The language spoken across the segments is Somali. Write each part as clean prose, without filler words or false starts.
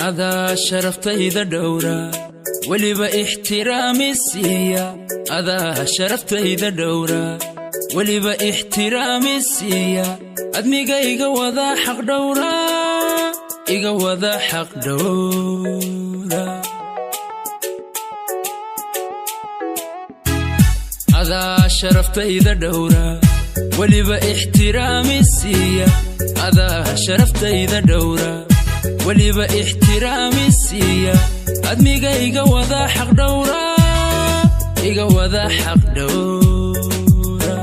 Adaa sharaftayda dhowra, weliba ixtiraami siiya. Adaa sharaftayda dhowra, weliba ixtiraami siiya. Admiga iga wada xaq dhowra, iga wada xaq dhowra. Adaa sharaftayda dhowra, weliba ixtiraami siiya. Adaa sharaftayda dhowra, weliba ixtiraami siiya. Admiga iga wada xaq dhowra, iga wada xaq dhowra.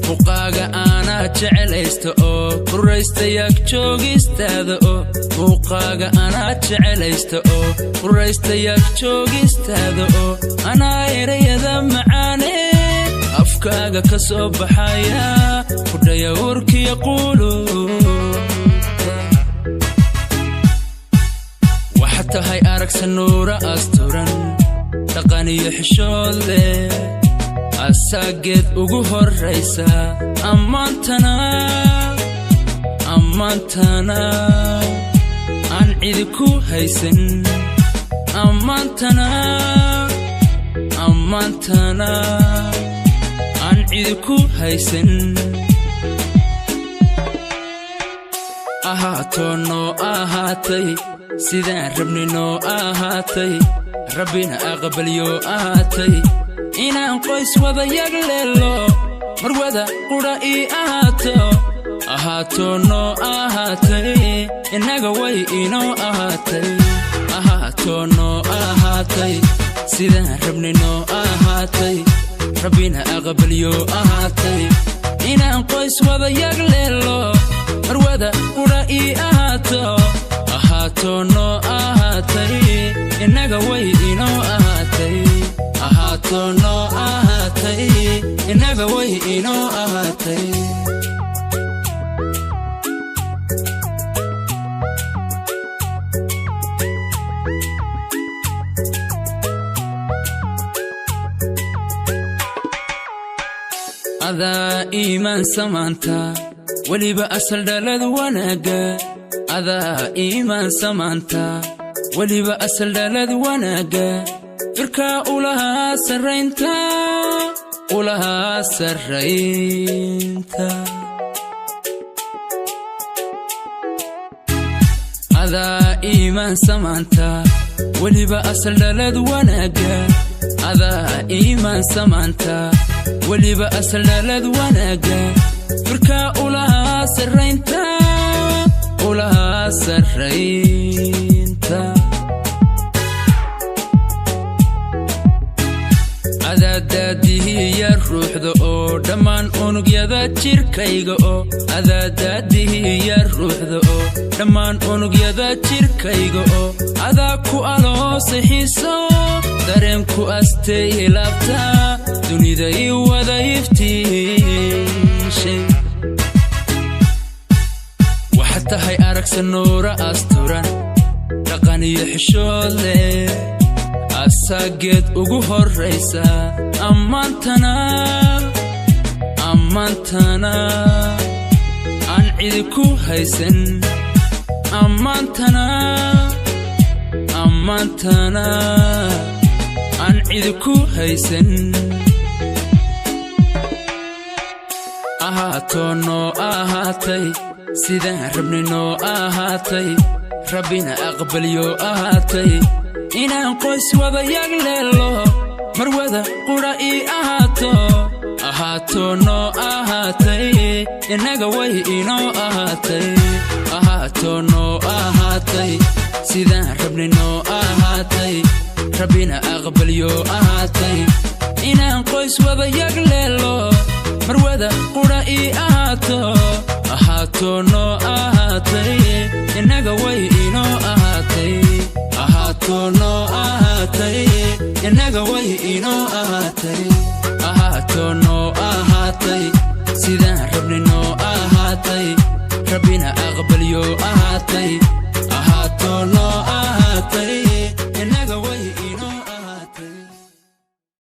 Muuqaaga aanaa jecelaysta oo kuraysta yaag joogistaada oo. Muuqaaga anaa jecelaysta oo kuraysta yaag joogistaada oo. Anaa erayada macaane afkaaga ka soo baxaya kudhaya urkiya quuluubta. Waxaad tahay aragsa nuura asturan, dhaqan iyo xishood leh, asaageed ugu horraysa. Ammaantana, ammaantana aan cidi ku haysan. Ammaantana, ammaantana aan cidi ku haysan. Ahaatoo noo ahaatay sidaan rabni noo ahaatay, Rabbina aqbalyo ahaatay. Inaan qoys wada yagleelo, marwada qudha ii ahaato. Ahaatoo noo ahaatay, innaga way inoo ahaatay. Ahaatoo noo ahaatay sidaan rabni noo ahaatay, Rabbina aqbalyo ahaatay. Inaan qoys wada yagleelo, marwada qudha ii ahaato. Ahaatoo noo ahaatay, innaga way inoo ahaatay. Ahaatoo noo ahaatay, innaga way inoo ahaatay. Adaa iimaan samaanta, weliba asal dhalad wanaagga. Adaa iimaan samaanta, weliba asal dhalad wanaagga. Firkaa ulahaa sarraynta, ulahaa sarraynta. Adaa iimaan samaanta, weliba asal dhalad wanaagga. Adaa iimaan samaanta, weliba asal dhalad wanaagga. Firkaa ulahaa sarraynta, ulahaa sarraynta. Adaadaadihiya ruuxda oo dhammaan unugyada jirkayga oo. Adaadaadihiya ruuxda oo dhammaan unugyada jirkayga oo. Adaa ku aloosay xiiso, dareenku astay laabta, dunida ii wada iftiishay. Waxaad tahay aragsa nuura asturan, dhaqan iyo xishood leh, asaageed ugu horraysa. Ammaantana, ammaantana aan cidi ku haysan. Ammaantana, ammaantana aan cidi ku haysan. Ahaatoo noo ahaatay sidaan rabni noo ahaatay, Rabbina aqbalyo ahaatay. Inaan qoys wada yagleelo, marwada qudha ii ahaato. Ahaatoo noo ahaatay, innaga way inoo ahaatay. Ahaatoo noo ahaatay sidaan rabni noo ahaatay, Rabbina aqbalyo ahaatay. Inaan qoys wada yagleelo, marwada qudha ii ahaato. Ahaatoo noo ahaatay, innaga way inoo ahaatay. Ahaatoo noo ahaatay, innaga way inoo ahaatay. Ahaatoo.